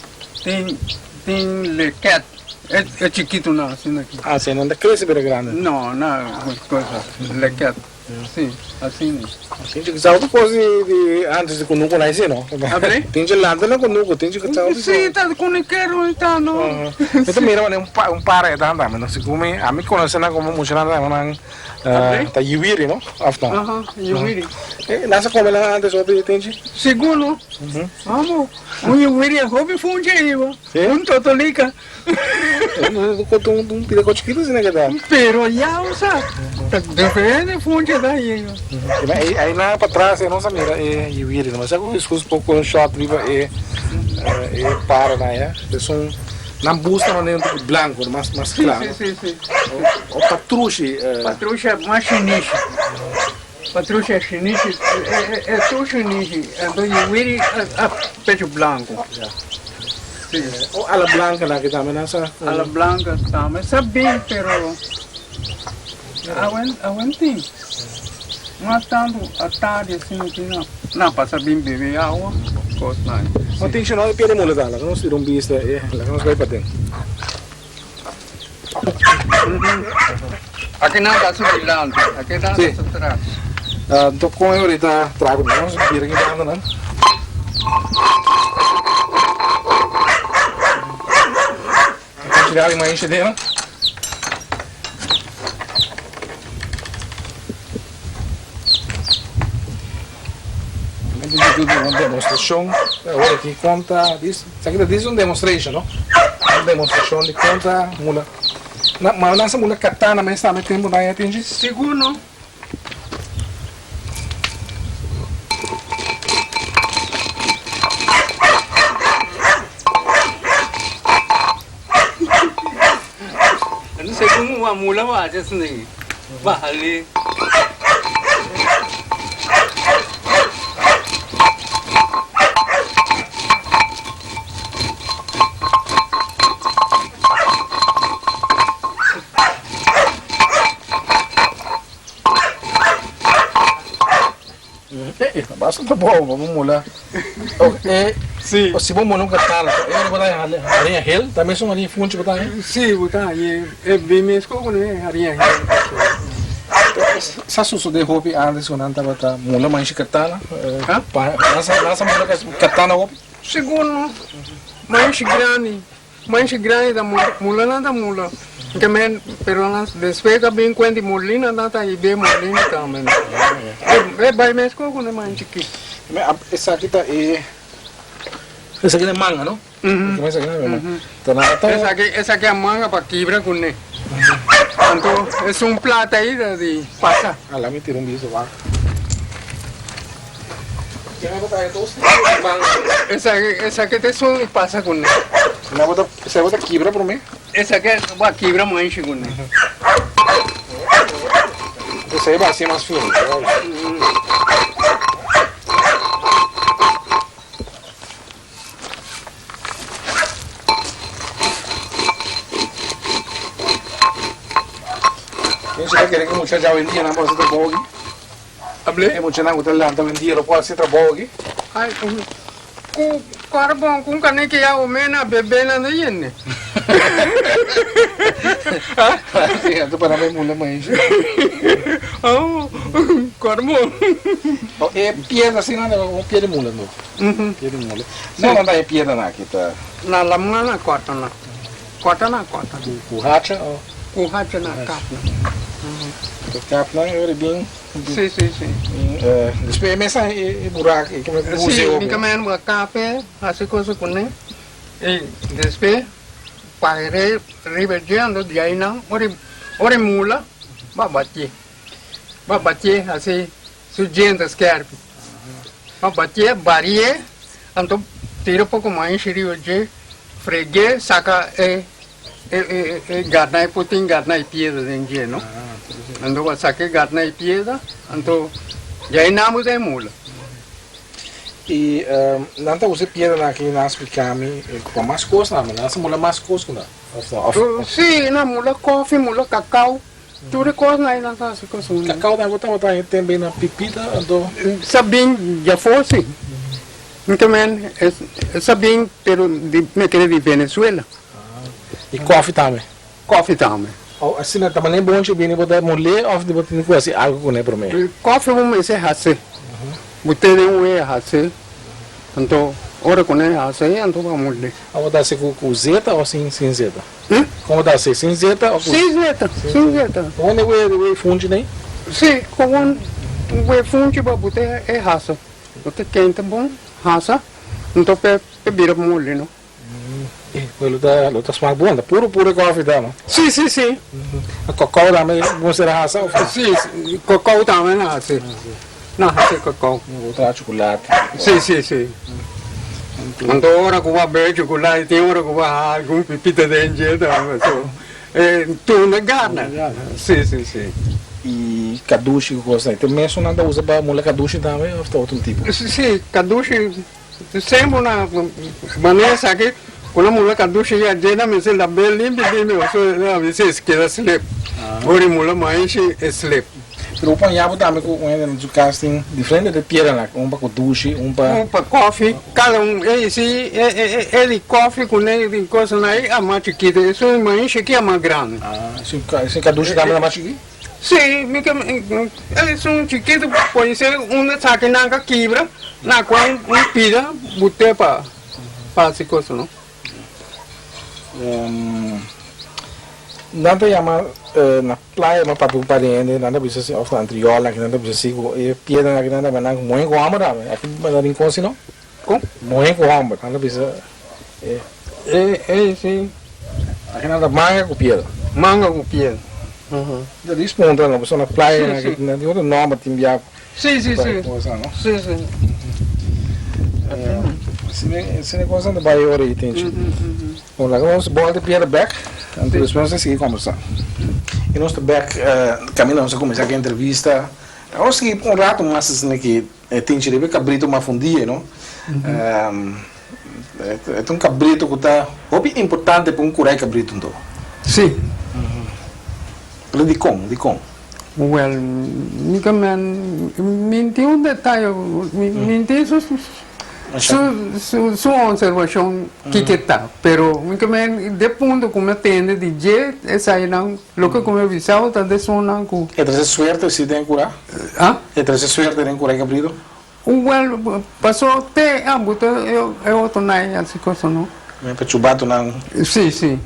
tin tin leket e chikitonan asina aki. Ah si nan ta crece bira grandi. No na cosa leket. Si, asina. Tin cu sa otro cos di antes di cunucu na ese no. Abre? Tin cu lanta na cunucu, tin cu sa otro. Si, ta cunuquero y ta no. Mi ta mira manera un para e ta anda, no si cu mi, ami conoce nan como mucha nan ta nan ta yuwiri no, of no? Aha, yuwiri. Nan sa come nan antes hopi tin chi? Sigur no. Amo, un yuwiri e hopi funchi ayiba. Un totolica. Un pida chiquito asina ke ta. Pero ya bo sa, ta diferente funchi ta yega. Ahí na patras nos a mira e yuwiri, no sa ku Jesús poko un shot riba e e para na ya. Es un nan busta manera un tiki blanco, mas mas claro. Si, si, si. O patrushi. Patrushi mas shinishi. Patrushi shinishi, e tur shinishi, anto yuwiri a pecho blanco. Si. O ala blanca nan ki tambe nan sa. Ala blanca tambe sa bin pero awen tin. Mas tanto a tardi asina ki nan nan pasa bin bebe awa cos nan. No tin sino e pia di mula ta laga nos tira un bista e laga nos bai paden. Aki nan ta su dilanti, aki nan ta su tras. Anto kon e ahorita trago nos bira ki banda nan. Tira ima enchedera. Un demostracion awor aki conta dis esaki ta dis un demonstration no un demostracion di conta mula na ma nan sa mula katana mes tambe tempo nan ya tin djis. Sigur no. Segun wa mula wa haci asina Bali. Basta ta bon, bo mula. E. Si. Si bo mula un katana, e ora bo ta haña hariña hel, ta mesun hariña funchi bo ta haña? Si, bo ta haña e bin mesko ku e hariña hel. Sa sosode hopi antes ku nan tabata mula manshi katana? Nan sa mula katana hopi? Segun manshi grandi. Manshi grandi ta mula, mula nan ta mula. Ke men, pero nan despues ta bin kuenta di molina nan ta hib'é molina tambe. E bai meskos ku e manshi chikit. Esaki ta e, esaki ta e manga no? Esaki ta e manga. Esaki, esaki a manga pa kibra kuné. Anto esun plata ei ta di pasa. Ala mi tira un biso wak. Esaki ta esun di pasa kuné. Esaki bo ta kibra promé? Esaki bo a kibra manshi kuné. Esaki bo a hasi mas fino. Ken ta kere ku mucha dja awendia nan por hasi trabou aki? Able? E muchanan ku ta lanta awendia lo por hasi trabou aki? Ay, ku karbon, ku un kaneki ya ome na bebe nan ta yende. Sí, anto pa nan bai mula maishi. Oh, karbon. Oh, e piedra asina nan ta komo piedra di mula no? Piedra di mula. No, nan ta e piedranan aki ta. Na lamnan na kòrta nan. Kòrta nan kòrta. Ku hacha o? Ku hacha na kap nan. Ku kap nan e ora bin. Si, si, si. Despues e mes a e burak e kome ku Si, mi kame bo a kap e, hasi cosa kuné. I despues pa e riba dje anto di ainan ora ora e mula bo a batié. Bo a batié hasi su djente skerpi. Bo a batié, barié, anto tira poko maishi riba dje. Freg'é saka e e gatnan e por tin gatnan e piedra den dje no. Anto bo a saka e gatnan e piedra anto dja e nan bo ta e mula. I nan ta usa e piedranan aki nan a splika mi pa mas kos nan, nan sa mula mas kos ku nan of no? Si nan mula kofi, mula kakao, tur e kosnan ei nan ta hasi kos. Kakao nan bo tabata haña tembe na pipita anto? Sa bin djafó si. Nta men e sa bin pero di me kere di Venezuela. Y koffie tambe? Koffie tambe. Oh asina ta manera bonchi bini bo ta mole of bo tin ku hasi algo kune prome? Koffie bo mester hasi. Bo tene un wea hasi. Anto ora ku nan hasi anto bo a mole. Bo ta hasi ku zeta of sin zeta? Kon bo ta hasi sin zeta of ku? Sin zeta, sin zeta. Kon e wea funchi nei? Si, kon wea funchi bo ta e hasi. No ta kente bon hasa, nto p'e p'e bira moli no. E pues lo ta lo ta smak bon, ta puro puro e koffie ta no? Si si si. A kokou tambe bo mester a hasa of? Si, kokou tambe nan hasi, nan hasi kokou. Bo traha chocolate. Si si si. Anto ora ku bo a bebe chocolate tin ora ku bo a haha algun pipita den dje tambe so. E tuna gana. Si, si, si. I kadushi ku kos ei. Te mesun nan ta usa pa mula kadushi tambe òf ta otro tipo? Si, si, kadushi semper na manera esaki ku nan mula kadushi ya dje nan mester lab'é limpi limpi pasobra nan a bisa e keda slip. Ora e mula maishi e slip. Pero bo por haña bo tambe ku un hende na su kas tin diferente de piedra un pa kadushi, un pa. Un pa kòfi. Cada un ey si e di koffie cu ne di cosa na ey a mas chikito esun mainshi aki a mas grandi. Ah esun cadushi tambe ta mas chikito? Si mi ke esun chikito pone ser un esaki nan ka kibra na cua un pida bute pa haci cosa no. Nan ta yama na playa mi a papia ku un par di hende, nan ta bisa si òf na Antriol aki nan ta bisa si ku e piedranan aki nan ta yama nan muhé ku hòmber tambe. Aki na Rincon si no? Kon? Muhé ku hòmber nan ta bisa e. E e si. Aki nan ta manga ku piedra. Manga ku piedra. Ta dis puntra no pasobra na playa aki nan tin otro nòmber tin bia. Si si si. Si si. Asina e kosnan ta bai ora ei tenchi. Bon, laga nos bòlta e piedra bèk, anto despues nos ta sigui kòmbersá. I nos ta bèk kaminda nos a kuminsá ku e entrevista. Laga nos sigui un ratu mas asina ki e tinchi riba e kabritu mafundí ei, no? E ta un kabritu ku ta hopi importante pa un kura e kabritu anto. Sí. Pero dikon? Dikon? Wèl, mi ta men, mi tin un detaye, mi tin su. Su su su observacion kiko ta, pero mi ke men de punto ku mi a tende di dje esainan loke ku mi a bisao ta desunnan ku. E trese suerte si den kura? Ah? E trese suerte den kura e kabrito? Wel, paso te ambu ta e otro nai hasi cosa no. Mi pa chubatonan. Si, si.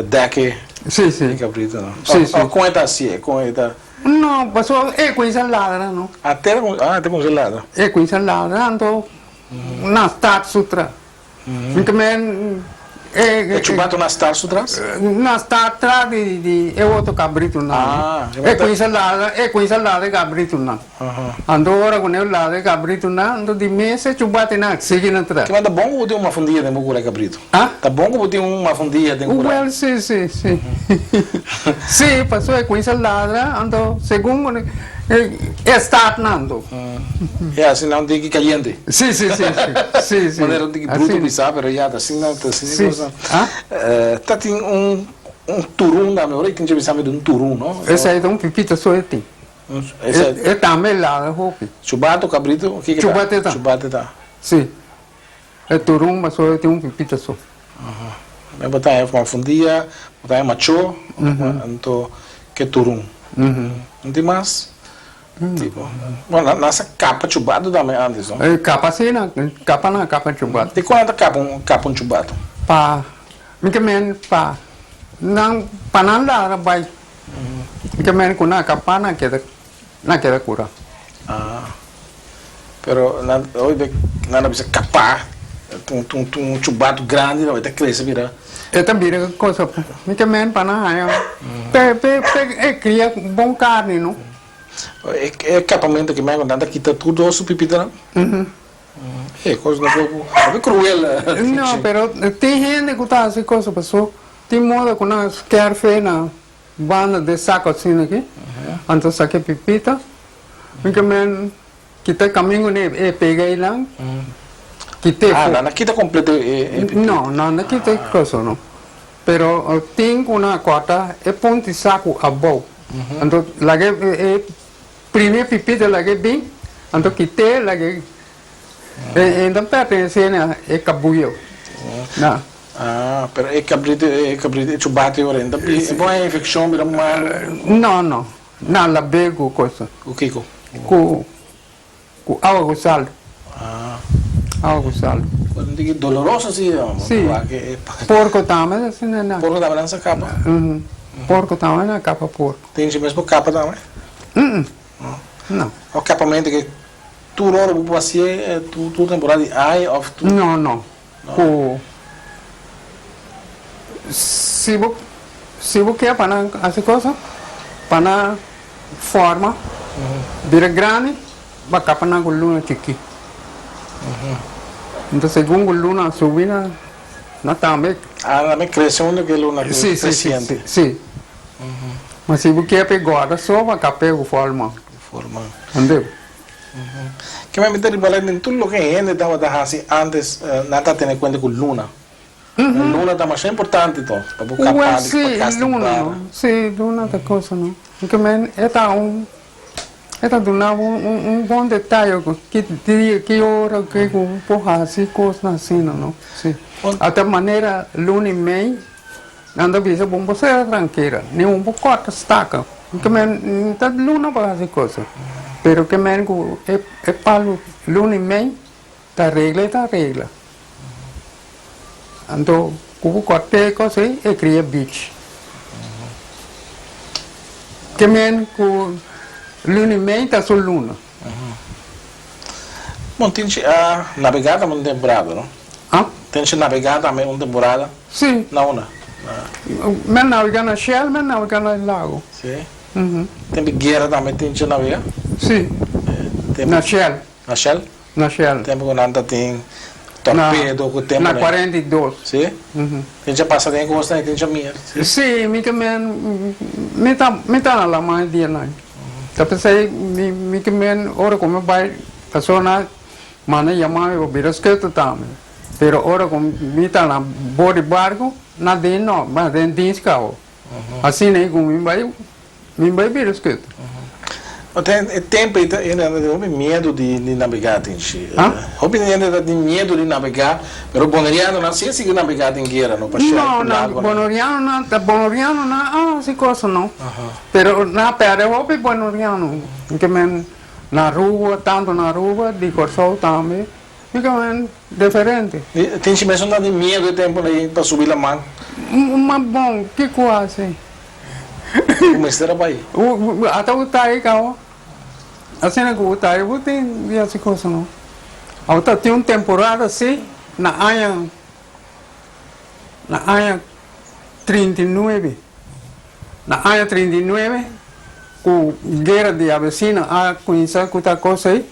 Deke. Si, si. E kabritonan. Si, si. O kon e ta hasié? Kon e ta. No, paso e kuinsa ladra no. Ah, te ah, te kuinsa ladra. E kuinsa ladra, anto na start su tras. Mi ta men e. E chubato na start su tras? Na start tras di di e otro kabritonan. Ah, E kuinsa ladra, e kuinsa ladra e kabritonan. Anto ora ku nan ladra e kabritonan, anto di mes e chubatonan sigui nan tras. Kiman ta bon ku bo tin un mafundia den bo kura e kabrito? Ah? Ta bon ku bo tin un mafundia den kura? Wel, si, si, si. Si, pasobra e kuminsa ladra, anto segun ku e start nan anto. Ya, asina un tiki kayente. Si, si, si, si. Si, si. Manera un tiki bruto bisa, pero ya, ta asina, ta asina Si. cosa. Ah? Ta tin un, un turun tambe, ora i tin bisa mi di un turun, no? Esei ta un pipita so e tin. Esei. E tambe ladra hopi. Chubato, kabrito, kiko ta? Chubate ta. Chubate ta. Si. E turun pasobra tin un pipita so. Mi bo ta haña fundia, bo ta haña macho, anto ke turun. No tin mas? Tipo, bueno, nan sa kapa chubato tambe antes, no? E kapa si, nan kapa nan kapa chubato. Di kon nan ta kapa un kapa un chubato? Pa, mi ke men pa nan pa nan ladra bai. Mi ke men ku nan kapa nan keda nan keda kura. Ah. Pero nan hoy be nan a bisa kapa un un un chubato grandi no e ta crece bira. E ta bira cosa mi ta men pa nan haña pe pe pe e cria bon carni no. E e kapamento ki men nan ta kita tur dos su pipitanan. E cos no por hopi cruel. No pero tin hende cu ta haci cosa paso tin moda cu nan skerfe na Banda de saco asina aki, anto saca e pipita, mi ke men kita e camingo ne e pega einan, kita e Ah, nan a kita completo e pipita? No, nan a kita e cosa no, pero tin cu nan a corta e punti saco abou, anto laga e primi e pipita laga e bin, anto kit'e laga e, e ta pertenece na e cabuyo, na. Ah, pero e cabrito, e cabrito, e chubati ora e ta bi, e bon e infeccion bira malo? No, no. Nan lab'é cu cosa. Cu kico? Cu, cu awa cu sal. Ah. Awa cu sal. Cu un tiki doloroso asi, no? Si. Porco tambe asina nan. Porco tambe nan sa capa? Mhm. Porco tambe nan capa porco. Tin dje mes por capa tambe? Mm-mm. No. O capamento ke tur ora bo por hacié, tur temporada di aña of tur? No, no. Ku si bo si bo ke pa nan hasi cosa pa nan forma bira grandi bo kapa nan ku luna chikí enton segun ku luna a subi nan nan tambe Ah nan tambe krese huntu ku e luna kresiente. Si si si ma si bo ke pa e gorda so bo kap'e ku forma. Forma. Entende. Ke mi ta riba den tur loke hende tabata hasi antes nan ta tene kuenta ku luna. Luna ta masha importante to pa bo kapa di pa kas di bara. Si luna ta cosa no. Ke men e ta un e ta duna bo un bon detaye ki dia ki ora ke ku bo por hasi kosnan asina no si. Ata manera luna i mei nan ta bisa bo bo sera trankila ni un bo kòrta staka. Ke men ta luna pa hasi cosa, pero ke men ku e e palu luna i mei ta regla e ta regla. Anto ku bo kòrt'é e kos ei e kria bich. Ke men ku luna i mei ta su luna. Bon, tin chi a nabegá tambe un temporada, no? Ah? Tin chi nabegá tambe un temporada? Sí. Na unda? Mi a nabegá na Shell, mi a nabegá na lago. Sí? Tempu guera tambe tin chi nabegá? Sí. Na Shell. Na Shell? Na Shell. Tempu ku nan ta tin torpedo ku tempu. Na 42. Sí? Tin chi pasa den e kosnan i tin chi mira. Sí, mi ta men, mi ta, mi ta na laman e dianan. Ta p'esei mi, mi ta men ora ku mi bai persona manda yama mi pa bira sketu tambe. Pero ora ku mi ta na bor di barku, na den no, ma den dienst kaba. Asina ei ku mi bai, mi bai bira sketu. E tempo ei ta hende a tin hopi miedu di nabegá tin shi. Ah? Hopi hende ta tin miedu di nabegá, pero bonerianonan si a sigui nabegá den guera no pa Shell No, ku no, lagonan. bonerianonan ta bonerianonan a hasi cosa no. Pero nan a pèrdè hopi boneriano. Ke men na Aruba, tanto na Aruba, di Kòrsou tambe. Mi ke men diferente. Tin shi mes un ta tin miedu e tempo ei pa subi laman. Ma bon, kiko hasi? Ku mester a bai. Ata bo ta ei kaba. Asina ku bo ta ei bo tin di hasi kosa no. Awor ta tin un temporada si na aña na aña 39 na aña 39 ku guera di Abesina a kuminsá ku ta kos ei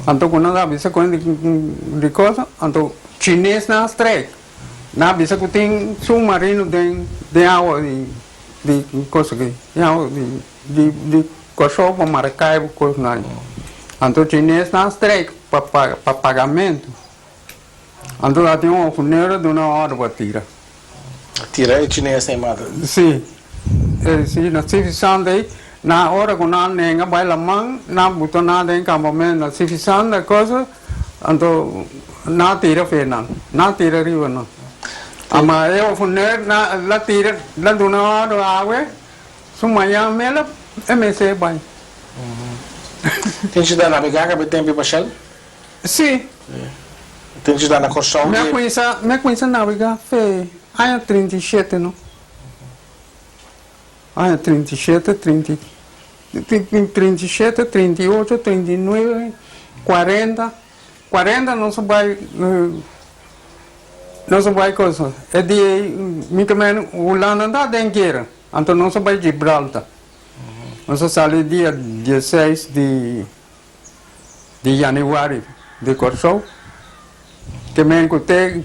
anto ku nan a bisa ku di kosa anto chinesnan a strek. Nan a bisa ku tin submarino den den awa di di kos aki, den awa di di di Kòrsou pa Maracaibo kos nan. Anto chinesnan a strek pa pa pa pagamentu. Anto a tin un ofunero duna òrdu pa tira. Tira e chinesnan e mata? Si, si na Sifi Sunday nan ora ku nan nenga bai laman nan buta nan den kampamentu na Sifi Sunday kos. Anto nan a tira fe nan, nan a tira riba nan. Ama e ofuner na la tira, la duna ordo awe, su mañan mela e mester bai. Tin ciudad nabegá kabe tempu i pashal? Si. Tin ciudad na Kòrsou Mi a kuminsá, mi a kuminsá nabegá fe aña 37 no. Aña 37, 30. 37, 38, 39, 40, 40 nos a bai nos a bai cosa e dia ei mi ta meen Hulanda ta den guera anto nos a bai Gibraltar nos a sali dia dieseis di di januari di Kòrsou ke men ku te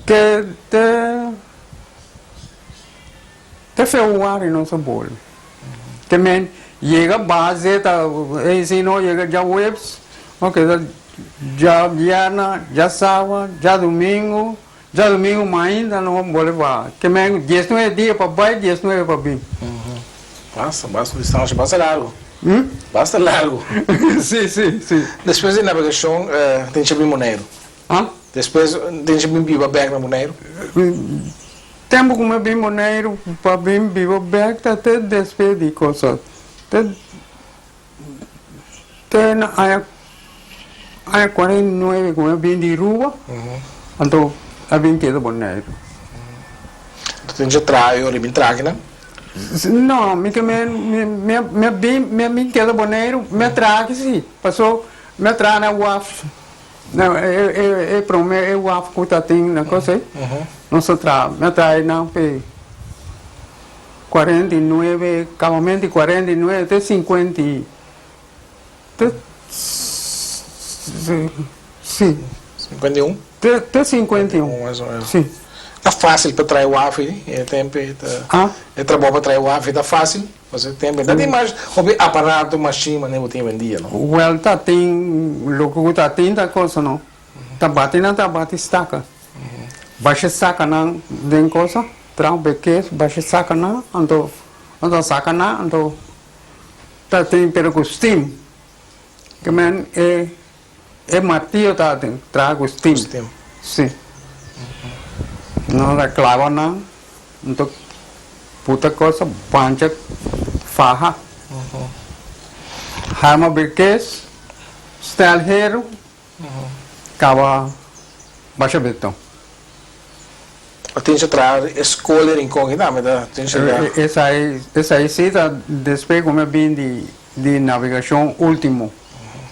ke te Te februari nos a bolbe. Te men yega base ta ey si no yega djaweps no keda djabièrnè, djasaba, djadumingu, djadumingu mainta no a bolbe baha. Te men diesnuebe dia pa bai, diesnuebe pa bin. Basta, basta distansha, basta largu. Basta largu. Si, si, si. Despues di nabegashon tin cha bin Boneiru. Ha? Despues tin cha bin biba bèk na Boneiru. Tempu ku mi a bin Boneiru pa bin biba bèk ta te despues di cosa te te na aña aña 49 ku mi a bin di Aruba anto a bin keda Boneiru. Anto tin dje traha e ora bin traha akinan? No, mi ke mi mi mi a bin mi a bin keda Boneiru mi a traha aki si paso mi a traha na waf. No, e e e prome e waf ku ta tin na kos ei, nos a traha, mi a traha einan p'e 49, kabamento di 49 te 50 i te si. 51? Te te 51. Mas o menos. Si. Ta fásil pa traha e waf ei, e tempu ei ta, Ah? e trabou pa traha e waf ei ta fásil? Pasobra e tempu ta tin mas hopi aparato, mashin manera bo tin awendia no. Wel ta tin loke ku ta tin ta cosa no. Ta bati nan ta bati staka. Basha saka nan den cosa, traha un bekes, basha saka nan anto anto saka nan anto ta tin pero ku steam. Ke men e e martillo ta tin traha ku steam. Steam. Si. Nan ta klaba nan anto Puta cosa bancha faha. Harma birkes, stel heru, kaba basha beton. A tin sa traha e skol di Rincon aki tambe ta tin sa traha. Esai esai si ta despues ku mi a bin di di navegashon ultimo.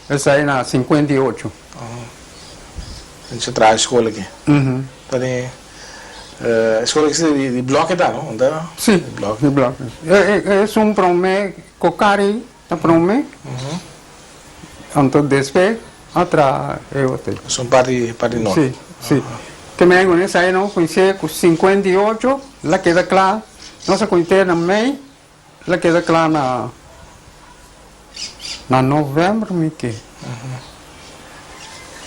Esai na 58. Tin sa traha e skol aki. Ta den. Escola ki di di bloke ta no? Unda? Si, Di bloke. di bloke. E e esun prome Cocari ta prome, anto despues a traha e hotel. Esun parti parti nort. Si, si. Te men ku esei no kuinsé ku 58 la keda kla, nos a kuinsé na mei, la keda kla na na november mi ke.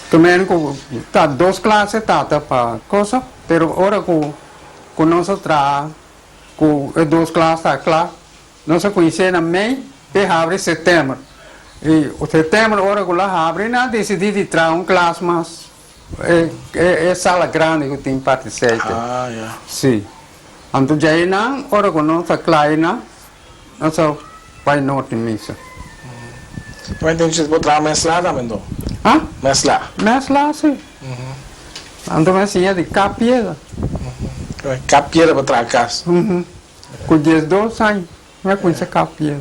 Te men ku ta dos klase tata pa kosa, pero ora ku ku nos a traha ku e dos klas ta kla, nos a kuinsé na mei te habri september. I sèptèmber ora ku la habri nan a disidí di traha un klas mas e e sala grandi ku tin parti seite. Ah, ya. Sí. Anto djainan ora ku nos a kla einan nos a bai norte misa. Bo entonces bo traha mèslá tambe anto? Ah? Mèslá. Mèslá, sí. Anto mi a siña di kap piedra. Kap piedra pa traha kas? Ku diesdos aña. Mi a cuminsa kap piedra.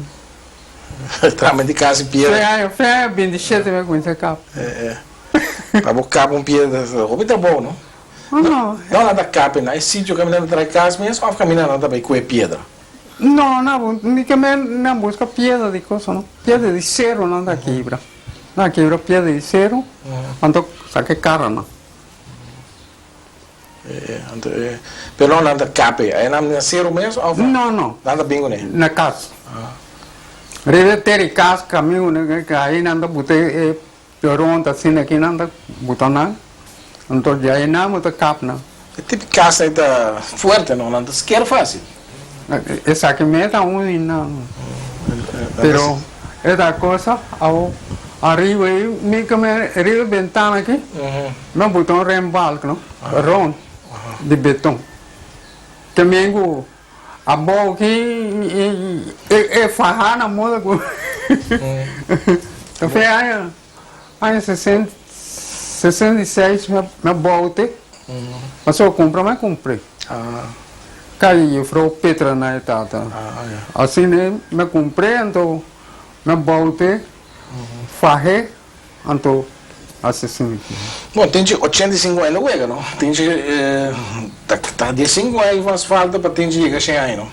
Trama di casi piedra. Fe aña, fe aña 27 mi a cuminsa kap. Eh, eh. Pa bo kap un piedra, hopi trabou, no? No, no. No nan ta kap na e sitio caminda nan ta traha cas mes of caminda nan ta bay cue piedra? No, no, mi ke men nan busca piedra di cosa, no. Piedra di cero nan ta kibra. Nan a kibra piedra di cero, anto saca e cara nan. Pero nan ta kape e nan na seru mes of No no. Nan ta bin kuné? Na kas. Riba e tera di kas kaminda ku ahí nan ta buta e rond asina aki nan ta buta nan anto di ahí nan bo ta kap nan. E tipo di kas ei ta fuerte no? Nan ta sker fásil. Esaki mes ta un di nan. Pero e ta cosa awo ariba ei mi keme riba e bentana aki mi a buta un rembalk no rond di beton. También ku abou aki e faha na moda ku ta fe aña aña 66 mi a boute pasobra kumpra mi a kumpr'é. Kai juffrouw Petra na e tata. Asina mi a kumpr'é anto mi a boute fah'é anto hasi asina. Bon, tin chi 85 aña no wega no. Tin chi ta 15 aña mas falta pa tin chi yega shen aña no.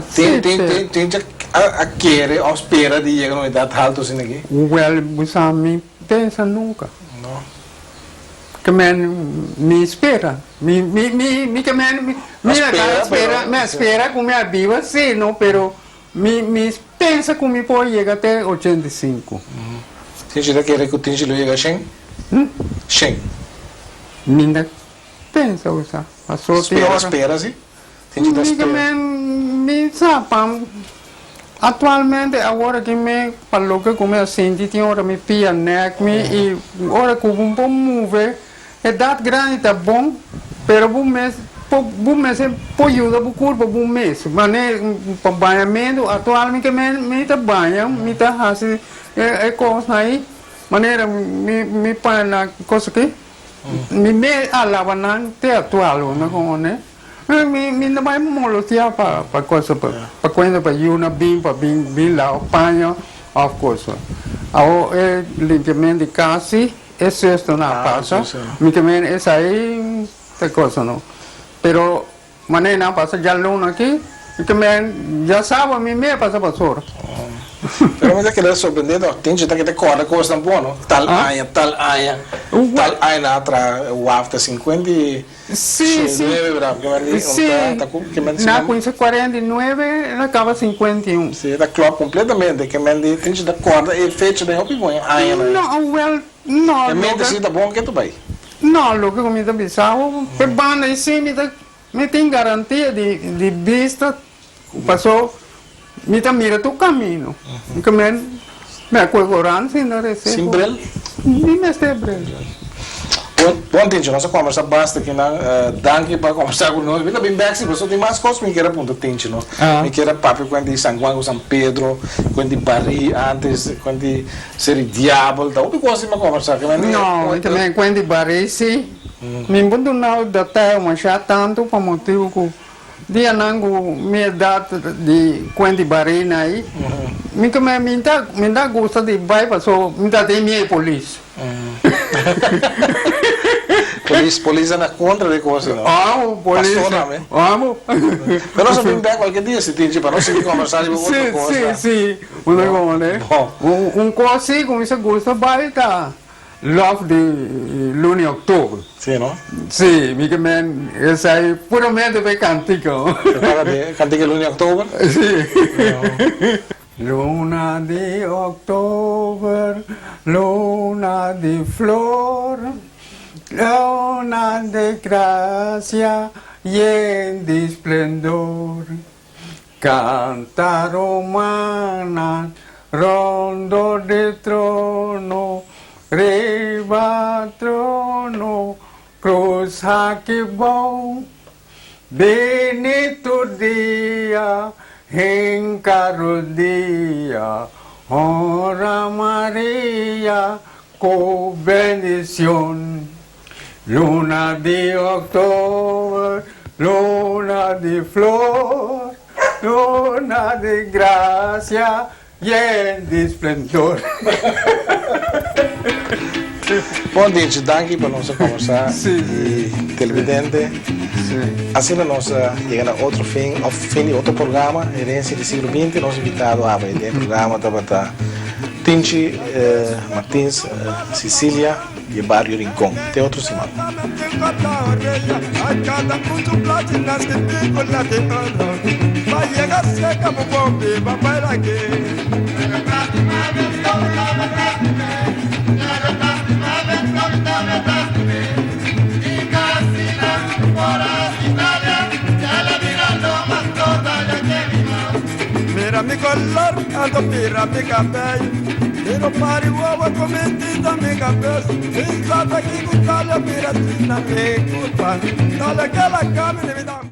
Si, Tin si. tin chi a kere of spera di yega na un edat haltu asina aki? Wel, bo sa mi pensa nunca. No. Ke men mi spera. Mi mi mi mi ke men mi A mi a spera, spera, pero mi a spera ku mi a biba si no, pero mi mi pensa ku mi por yega te 85. Tin chi ta kere ku tin chi lo yega shen? Shen. Mi ta pensa bo sa. Paso tin Spera ora. spera si. Tin chi ta Mi ke spera. men mi sa pa actualmente awor aki mi pa loke ku mi a sinti tin ora mi pia nek mi i ora ku bo por move edat grandi ta bon pero bo mes por bo mester por yuda bo kurpa bo mes mane pa bañamentu actual mi ke men mi ta baña mi ta hasi e kosnan ei manera mi mi paña na kos aki mi mes a laba nan te actual no komo ne. Mi mi no bai molotea pa pa cosa pa pa cuenta pa yuna bin pa bin bin lava paña of cosa. Awo e limpiamento di cas si e zuster na Ah, pasa zuster. mi ta mira esai ta cosa no. Pero manera nan pasa djaluna aki mi ta mira djasabado mi mes pasa basura. Pero mi ta keda sorprendé toch, tin dje ta keda kòrda kosnan bon no, tal aña, tal aña, tal aña nan a traha waf ta 50 y Sí, sí. nueve, verdad? Ke men di, Sí. ta ku, ke men Na kuinsa 49, el a kaba 51. Sí, ta klòp kompletamente. Ke men di, tin dje ta kòrda e fecha den hopi bon e aña nan. No, wel, no. E mente si ta bon ke ta bai. No, loke ku mi ta bisa bo, p'e banda ei sí mi ta, mi tin garantia di, di bista, paso mi ta mira tur kamino. Ke men, mi a kohe koran sin na rese. Sin bril? Mi mester bril. Bon, bon Tincho, nos a kombersá basta kinan. Danki pa kombersá ku nos. Mi ta bin bèk si, pasobra tin mas kos mi kier a puntra Tincho, no. Mi kier a papia kuent di San Juan ku San Pedro, kuent di Barí antes, kuent di Seri Diabel. Ta hopi kos mi a kombersá. Ke men di. No, mi ta bin kuent di Barí si. Mi por duna detaye mashá tantu pa motibu ku Dianan ku mi edat di kuenti barina ei, mi ta mi ta mi ta gusta di bai paso mi ta tin miedu polis. Polis polis a na kontra di kos no. Amo polis. Pastor tambe. Amo. Pero nos a bin bek kualke dia si tinchi pa nos sigui kombersá riba otro kos. Si si si. Uno komo ne. Un kos si ku mi sa gusta bai ta. Love di luna di october. Sí, no? Sí, mi ke men esai puramente pa e cantica. Te toca di cantica luna di october? Sí. Luna di october, luna di flor, luna di gracia yen di splendor. Canta romana. Rondó di trono, riba trono, Krus aki bou. Bini tur dia, hinka rudia, Honra Maria ku bendicion. Luna di october, luna di flor, luna di gracia yen di splendor. Bon dichi, danki pa nos a conversa y televidente. Asina nos a yega na otro fin of fin di otro programa Herencia di Siglo Binti. Nos invitado awe den e programa tabata Tinchi Martins Cicilia di e bario Rincon. Te otro siman. Mira mi color, anto mira mi cabello. Miro pari wawa comentita mi cabeza. Mi plata aquí con tala, mira tina mi culpa. Dale que la camina mi da.